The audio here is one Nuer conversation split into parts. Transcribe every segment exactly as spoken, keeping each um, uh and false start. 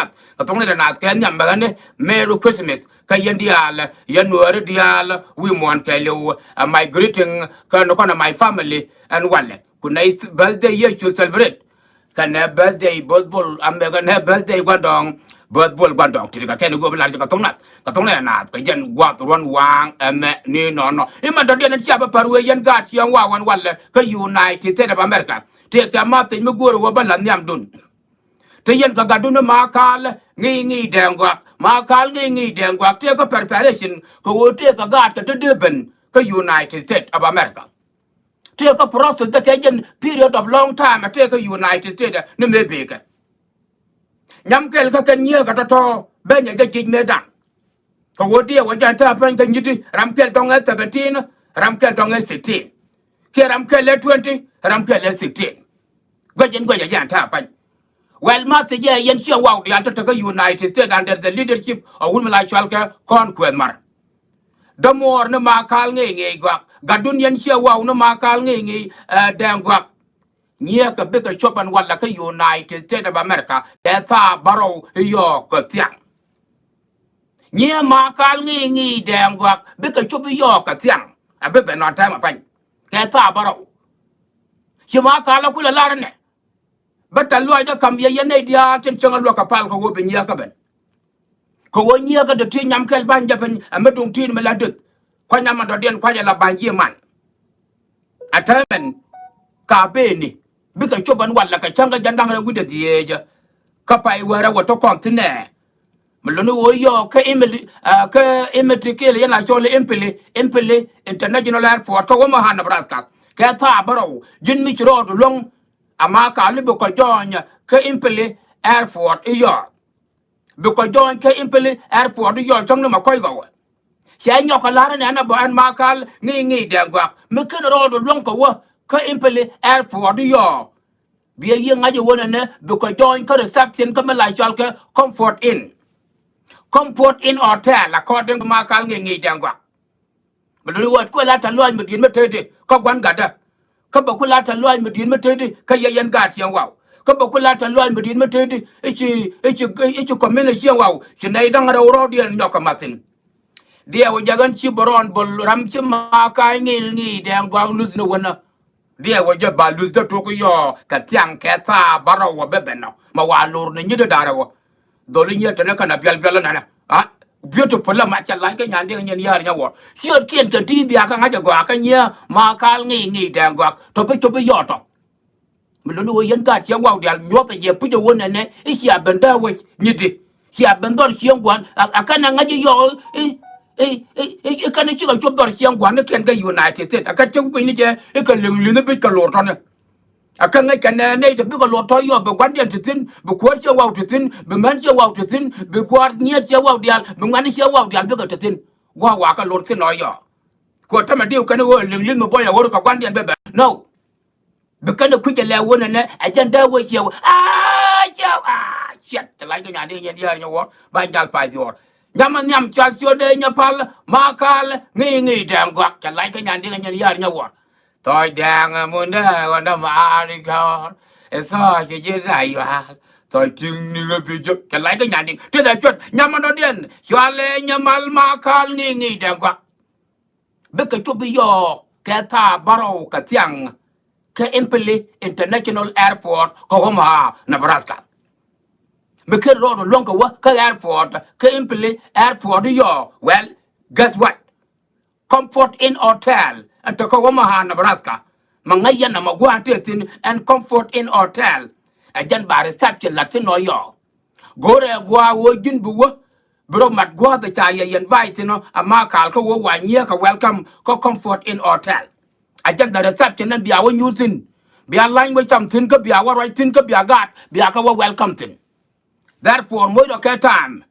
nath, kɛ thok ni rɛ nath kɛ nhiam bɛ ɣän ni Merry Christmas kä yɛn diaal, yɛn Nuääri diaal wi̱i̱ muɔ̱ɔ̱n kɛɛliw. Ɛ my greeting kä ni kɔn ɛ my family ɛn walɛ. Ku nɛy birthday yɛ cu celebrate. Kɛnɛ birthday both bol amɛ kɛnɛ birthday guandɔŋ, both bol guandɔŋ ti kɛ kɛn go̱o̱p lar kɛ thok nath, kɛ thok nath kɛ jɛn guath ruɔn waŋ ɛmɛ ni nɔnɔ. Imɛ dɔ̱diɛn cia bä pär wee yɛn gaat ciɛ wawan walɛ kä United States of America. Tëëkɛ ma piny mi go̱o̱r wä bä la nhiamdun. Te yɛn kɛ gatdun ni Makal Ŋi̱i̱ Ŋi̱i̱ Dɛŋ Gɔak, Makal Ŋi̱i̱ Ŋi̱i̱ Dɛŋ Gɔak tëëkɛ preparation kɛ ɣöö tëëkɛ gaat kɛ te dee ben kä United States of America. Tëëkɛ process dɛ kɛ jɛn period of long time a tëëkɛ United States ni mëë bëëkɛ. Nyam kɛl kä kɛn nyiee kɛ tɔ̱tɔ̱ ben nyɛ jɛ jic mëë da̱ŋ. Kɛ ɣöö diɛ wä jɛn ta̱a̱ päny kɛ nyi̱ti, ram kɛl dɔ̱ŋ ɛ seventeen, ram kɛl dɔ̱ŋ ɛ sixteen. Kiɛ ram kɛl ɛ twenty, ram kɛl ɛ sixteen. Guɛc in guɛc ɛ jɛn ta̱a̱ päny. Well, ma thiec ɛ yɛn ciɛ waw diaal tɔ̱tɔ̱ kä United States under the leadership of wun mi la cɔal kɛ Kɔn Kuɛth Mar. Dämuɔɔr ni Makal Ŋi̱i̱ Ŋi̱i̱ Gɔak. Gatdun yɛn ciɛ waw ni Makal Ŋi̱i̱ Ŋi̱i̱, eh, Dɛŋ Gɔak. Nyiee kɛ bikɛ cop ɛn walɛ kä United States of America kɛ thaap bärɔw i̱ yɔɔk kɛ thiaŋ. Nyiee Makal Ŋi̱i̱ Ŋi̱i̱ Dɛŋ Gɔak bikɛ cop i̱ yɔɔk kɛ thiaŋ. A bi ben nɔn tɛmɛ pany kɛ thaap bärɔw. Ci Makal a kulɛ lar inɛ. Bä tɛ̈th lɔcdä ka̱m yɛ yɛn nɛy diaal tin cäŋ a luäk kɛ pal kɛ ɣöö bi nyiääk kä ben. Kɛ ɣöö nyiääk kä dee ti nyam kɛl ba̱ny jɛ piny ɛ mi duŋ ti̱i̱t mi la deth. Kuany amandɔdiɛn kuac ɛ la ba̱ny ji̱ man. A täämɛn ka beni bikɛ cop ɛn walɛ kɛ cäŋ kɛ jɛn da̱ŋ rɛw wi̱cdɛ dhieecä. Kä pay wäärä wä tɔ kɔn thi̱n ɛ. Mi luni ɣöö yɔɔk kä imili, ah, kä imiti kiɛl yɛn a cɔl impili, impili international airport kä Omaha, Nebraska. Kɛ thaap bärɔw ji̱n mi ci rɔɔdu luäŋ. Ama ka li bi kɔ jɔɔny kä impili airport i̱ yɔɔk. Bi kɔ jɔɔny kä impili airport i̱ yɔɔk cɔŋ ni ma kɔc gɔwä. Cɛ nyɔk kɛ la̱r ɛn ɛn a bä ɛn Makal Ŋi̱i̱ Ŋi̱i̱ Dɛŋ Gɔak mi ken rɔɔdu luäŋ kɛ wä kä impili airport i̱ yɔɔk. Bi ɛ yiëë ŋa̱c ɛ wä nɛnɛ bi kɔ jɔɔny kä reception kä mi la cɔal kɛ Comfort Inn. Comfort Inn Hotel, according to Makal Ŋi̱i̱ Ŋi̱i̱ Dɛŋ Gɔak. Bɛ luni wä kuɛ la tɛ̈th lɔaac mi di̱i̱t mi tëëdi kä gua̱n gatdä. Kä bɛ ku la tɛ̈th lɔaac mi di̱i̱t mi tëëdi kä yɛ yɛn gaat ciɛŋ waw. Kä bɛ ku la tɛ̈th lɔaac mi di̱i̱t mi tëëdi i̱ ci, i̱ ci, i̱ ci kɔmini ciɛŋ waw ci nɛy da̱ŋ rɛw rɔɔdiɛn nyɔk kɛ mathin. Diɛw jɛ ɣän ci bɛ rɔɔn bol ram ci Makal Ŋi̱i̱ Ŋi̱i̱ Dɛŋ Gɔak luth ni wänä. Diɛw wä jɛ ba luth dä tok yɔ kɛ thiaŋ kɛ thaap bärɔw wä bɛ ben nɔ. Ma wa lor ni nyi dee da̱rɛ wä. Dholi nyiɛ tɛnɛ kɛn a biɛl biɛl nɛnɛ. A, beautiful la ma cɛ la̱c kɛ nyan diɛŋ nyin yär nyɛ wä. Ciötkiɛn kɛn ti biakä ŋa̱c ɛ gɔaa kä nyiɛ Makal Ŋi̱i̱ Ŋi̱i̱ Dɛŋ Gɔak. Tɔ bi cop i̱ yɔɔt tɔ. Mi luni wä yɛn gaat ciɛ waw diaal nyuɔth ɛ jɛ puc ɛ wä nɛnɛ i̱ cia ben dee wec nyi di. Cia ben dhɔr cieŋ gua̱n a, a kɛn a ŋa̱c i̱ yɔɔk i̱, i̱, i̱, i̱, i̱ kɛn i̱ cikɛ cop dhɔr cieŋ gua̱n i̱ kɛn kä United States. A kɛn cä kui̱ni jɛ i̱ kɛ liŋ li̱nh i̱ bi̱c kɛ lor tɔ̱nɛ. A kɛ ŋäc kɛ nɛy nɛy te bikɛ luɔt tɔ̱ yɔp, bi gua̱ndiɛn te thi̱n, bi kuäär ciɛ waw te thi̱n, bi män ciɛ waw te thi̱n, bi gua̱a̱r nyiet ciɛ waw diaal, bi ŋuani ciɛ waw diaal bikɛ te thi̱n. Gua̱a̱ wakä luɔt thi̱n ɔ yɔɔ. Kuɔt tämɛ diw kɛn ɣöö li̱ŋ li̱th mi buɔy a ɣöö kɛ gua̱ndiɛn bɛ bɛ. No. Bi kɛn ɛ kui̱c ɛ lɛ wun ɛnɛ ɛ jɛn dee wee ciɛ wee. Aa, ciɛ, aa, ciɛt. Cɛ lac kɛ nyan di̱ nyɛn yäär nyɛ wuɔ̱r ba nyal pay dhiɔɔr. Nyam a nhiam cɔal ciötdɛ nyɛ pal Makal Ŋi̱i̱ Ŋi̱i̱ Dɛŋ Gɔak. Cɛ lac kɛ nyan di̱ nyɛn yäär nyɛ wuɔ̱r. Thɔɔc dɛŋ mundä ɣɔndä maari gɔ̱r. Ɛ thɔɔc ɛ ji̱ ray yual. Thɔɔc ti̱ŋ ni ɣä bi jek. Kɛ lac kä nyandiŋ ti dhɛ cuɔt nyamandɔdiɛn. Cualɛ nyamal Makal Ŋi̱i̱ Ŋi̱i̱ Dɛŋ Gɔak. Bikɛ cop i̱ yɔɔk kɛ thaap bärɔw kɛ thiaŋ. Kä Impili International Airport kä Omaha, Nebraska. Mi ken rɔɔd luäŋ kɛ wä kä airport, kä Impili Airport i̱ yɔɔk. Well, guess what? Comfort Inn Hotel ɛn te kä Omaha, Nebraska. Mi ŋäc yɛn ɛmɔ gua̱a̱th tëë thi̱n ɛn Comfort Inn Hotel. Ɛ jɛn ba reception la̱t thi̱n ɔ yɔɔ. Go̱o̱rɛ gua̱a̱ ɣöö ji̱n bi wä bi rɔ mat gua̱a̱th ɛ ca yɛ yɛn invite thi̱n ɔ, ama kal kä ɣöö wa nyiee kɛ welcome kä Comfort Inn Hotel. Ɛ jɛn the reception ɛn bia wä nyuur thi̱n, bia la̱ny wä cam thi̱n, kä bia wä ruac thi̱n, kä bia gaat bia kɛ wä welcome thi̱n. Therefore moc rɔ kɛ time.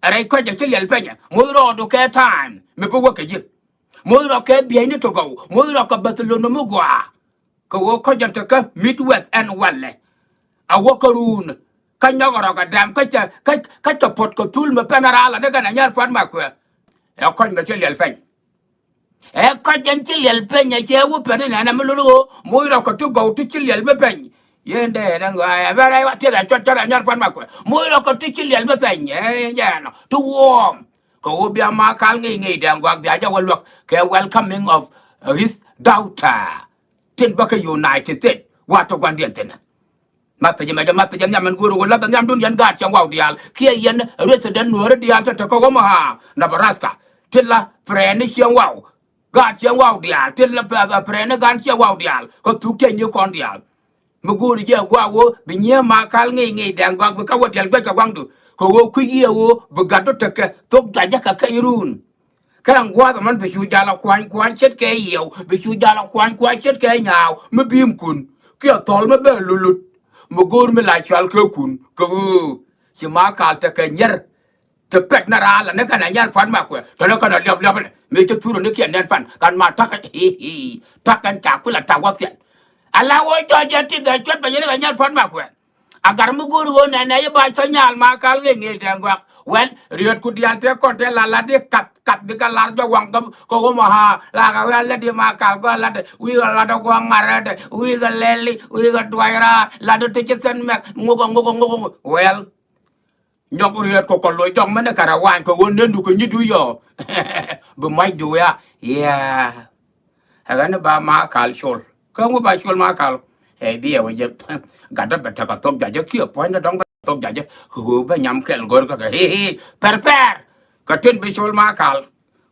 Ɛ rɛy kɔc ɛ ci liɛl pɛnyɛ, moc rɔɔdu kɛ time mi bi wä kɛ ji̱. Moc rɔ kɛ bieyni ti gɔw, moc rɔ kɛ bäth lo̱n mi gɔaa. Kɛ ɣöö kɔc jɛn te kä Midwest ɛn walɛ. A wä kä ruun kä nyɔk rɔ kɛ dɛm kä cɛ, kä, kä cɛ puɔt kɛ thul mi pɛn a raal ani kɛn a nyɛr pua̱t ma kuɛ. Ɛ kɔc mi ci liɛl pɛny. Ɛ kɔc jɛn ci liɛl pɛny ɛ cɛ wä pɛn inɛn ɛmɛ lol ɣöö moc rɔ kɛ ti gɔw ti ci liɛl bi pɛny. Yɛn dee nɛ ŋɔaɛ ɛ bɛ rɛy wa tiɛth ɛ cuɔt cɔt ɛ nyɔr puan ma kuɛ. Moc rɔ kɛ ti ci liɛl bɛ pɛny ɛ jɛ ɛnɔ ti wuɔɔm. Kɛ ɣöö bia Makal ŋi̱i̱c ŋi̱i̱c dɛŋ gɔak bia jɛ wä luäk kɛ welcoming of his daughter. Tin bä kä United States wa tɔ gua̱ndiɛn thi̱n. Mathɛcɛ mɛ jɛ mathɛcɛ nhiam ɛn go̱o̱r ɣöö lathɛ nhiamdun yɛn gaat cieŋ waw diaal kiɛ yɛn resident Nuääri diaal te te kä Omaha, Nebraska. Ti la prɛɛni cieŋ waw. Gaat cieŋ waw diaal ti la prɛɛni gan cieŋ waw diaal kä thuk tiɛcni kɔn diaal. Mi go̱o̱ri jɛ gua̱a̱ ɣöö bi nyiee Makal ŋi̱i̱c ŋi̱i̱c dɛŋ gɔak bi kä wä diɛl guɛc kɛ waŋdu kɛ ɣöö kui̱ yiëë ɣöö bi gat dɔ tekɛ thok juacä kɛ kɛc run. Kɛn gua̱a̱th ɛmɛn bi cu jal a kuany kuany ce̱tkɛ yiëëw, bi cu jal a kuany kuany ce̱tkɛ nyaaw mi bi̱i̱mkun kiɛ thɔl mi bɛ lulut. Mi go̱o̱r mi la cual kɛ kun kɛ ɣöö ci Makal tekɛ nyier. Te pɛt ni raal ni kɛn a nyal puan ma kuɛ tɔni kɛn a liɔp liɔp ni mi ci thur ni kiɛ nɛn pan kan ma ta̱k. Ta̱k kɛn ca kuil a ta̱k wä thiɛn. Ala wä jɔc jɛ ti gɛ cuɛt bɛ yɛn kɛ nyal puan ma kuɛ. A gar mi go̱o̱r ɣöö nɛnɛ yi ba cɔ nyal Makal ŋi̱i̱c ŋi̱i̱c dɛŋ gɔak. Wɛl riet ku diaal tëë kɔn tëë la lat di kath kath bikɛ lar jɔk waŋ kä Omaha la kɛ wɛl lat di Makal gɔaa lat di wi̱i̱ kɛ lat di gɔaa ŋa̱r lat di wi̱i̱ kɛ lɛli wi̱i̱ kɛ duac raar lat di ti ci thɛn mɛk ŋukɛ ŋukɛ ŋukɛ. Wɛl nyɔk riet kɔ kɔ loc jɔk mɛn kɛ rɛ wany kɛ ɣöö nendu kɛ nyi̱du yɔ. Bi mac du ya. Yeah. Ɛ ɣän ba Makal col kä ŋu ba col Makal. Ɛ bi ɛ wä jɛ gat dä bɛ tekɛ thok jajä kiɛ puɔ̱nydä dɔ̱ŋ bɛ tekɛ thok jajä. Ɣöö bɛ nyam kɛl go̱r kä kɛ hi hi pɛr pɛr. Kɛ tin bi col Makal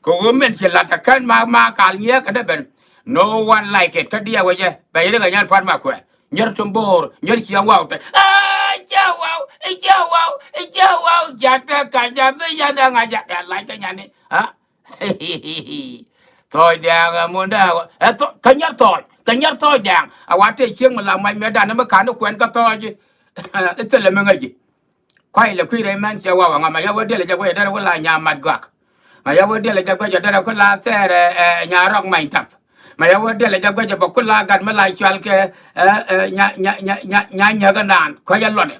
kɛ ɣöö min ci lat ɛ kän ma Makal nyiee kɛ dä ben. No one like it kä diɛ wä jɛ bɛ yɛ dä kɛ nyal puan ma kuɛ. Nyär ti mbo̱o̱r nyär ciɛ waw te. Ɛ ciɛ waw ɛ ciɛ waw ɛ ciɛ waw ja̱t te ka̱c a bi yɛn ɛ ŋa̱c a ɛ lac kä nyani. Thɔɔc dɛ̈ɛ̈ŋ ɛ mundɛ ɛ thɔ kä nyɛr thɔɔc kä nyɛr thɔɔc dɛ̈ɛ̈ŋ a wa tëë cieŋ mi la mac mɛ dan mi ka̱n ni kuɛn kä thɔɔc. I̱ thilɛ mi ŋäci. Kuay lɛ kui̱ rɛy mɛn ciɛ waw ɛ ŋa ma ya wä diɛlɛ jɛ guɛc ɛ derɛ wä la nya mat gɔak. Ma ya wä diɛlɛ jɛ guɛc ɛ derɛ ku la thɛɛr ɛ nya rɔk many tap. Ma ya wä diɛlɛ jɛ guɛc ɛ bɛ ku la gat mi la cual kɛ ɛ ɛ nya nya nya nya nya nyäk ɛ naan kuec ɛ lɔtdɛ.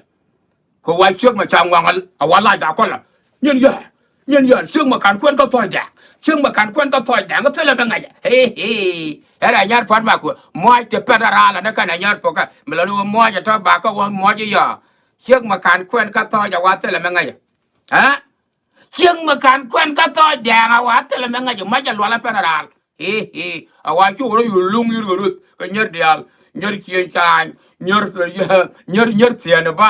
Kɛ wa ciek mɛ ca ŋuaŋ a wa lac a kɔlɔ. Nyin yɛ nyin yɛ ciek mɛ kan kuɛn kä thɔɔc dɛ̈ɛ̈ŋ ciek mɛ kan kuɛn kä thɔɔc dɛ̈ɛ̈ŋ kä thilɛ mɛ ŋäcɛ. Hee hee. Ɛn a nyar pua̱t ma kuɛ muac te pɛt a raal a ni kɛn a nyar puɔkä mi lɔ ni wä muac a tɔ ba kä wä muac i̱ yɔ. Ciek mɛ kan kuɛn kä thɔɔc a wa thilɛ mɛ ŋäcɛ. Ɛ ciek mɛ kan kuɛn kä thɔɔc dɛ̈ɛ̈ŋ a wa thilɛ mɛ ŋäcɛ muac a lual a pɛn a raal. Hee hee. A wa cu rɔ yul luŋ yir kɛ ruth kɛ nyär diaal nyär cieŋ caany nyär nyär nyär thieen ba.